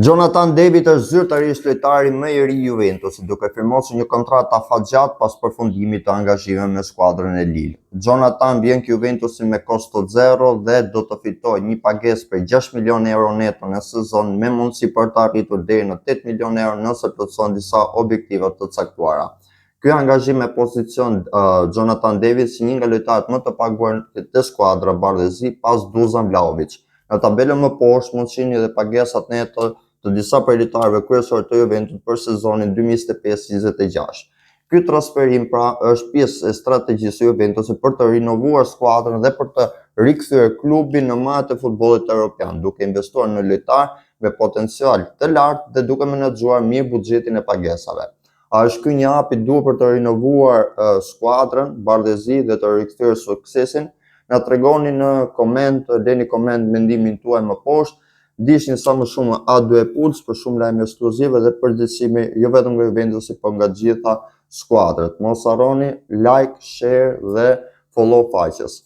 Jonathan David është zyrtarisht lojtari më i ri i Juventusit, duke firmosur një kontratë afatgjatë pas përfundimit të angazhimeve me skuadrën e Lille. Jonathan vjen ke Juventusi me kosto zero dhe do të fitojë një pagesë prej 6 milion euro neto në sezon me mundësi për të arritur deri në 8 milion euro nëse plotëson disa objektiva të caktuara. Ky angazhim e pozicion Jonathan David si një nga lojtarët më të paguar te skuadra bardhezi pas Dusan Vlahovic. Në tabelën më poshtë mund të shihni edhe pagesat neto të disa prej lojtarëve kryesorë të Juventus për sezonin 2025-26. Ky transferim pra është pjesë e strategjisë së Juventusit për të rinovuar skuadrën dhe për të rikthyer klubin në majat e futbollit europian, duke investuar në lojtarë me potencial të lartë dhe duke menaxhuar mirë buxhetin e pagesave. A është ky një hap i duhur për të rinovuar skuadrën bardhezi dhe të rikthyer suksesin? Na tregoni në koment, leni koment mendimin tuaj më poshtë. Ndiqni sa më shumë A2 Puls për shumë lajme ekskluzive dhe përditësime jo vetëm nga Juventusi, por nga të gjitha skuadrat. Mos harroni like, share dhe follow faqes.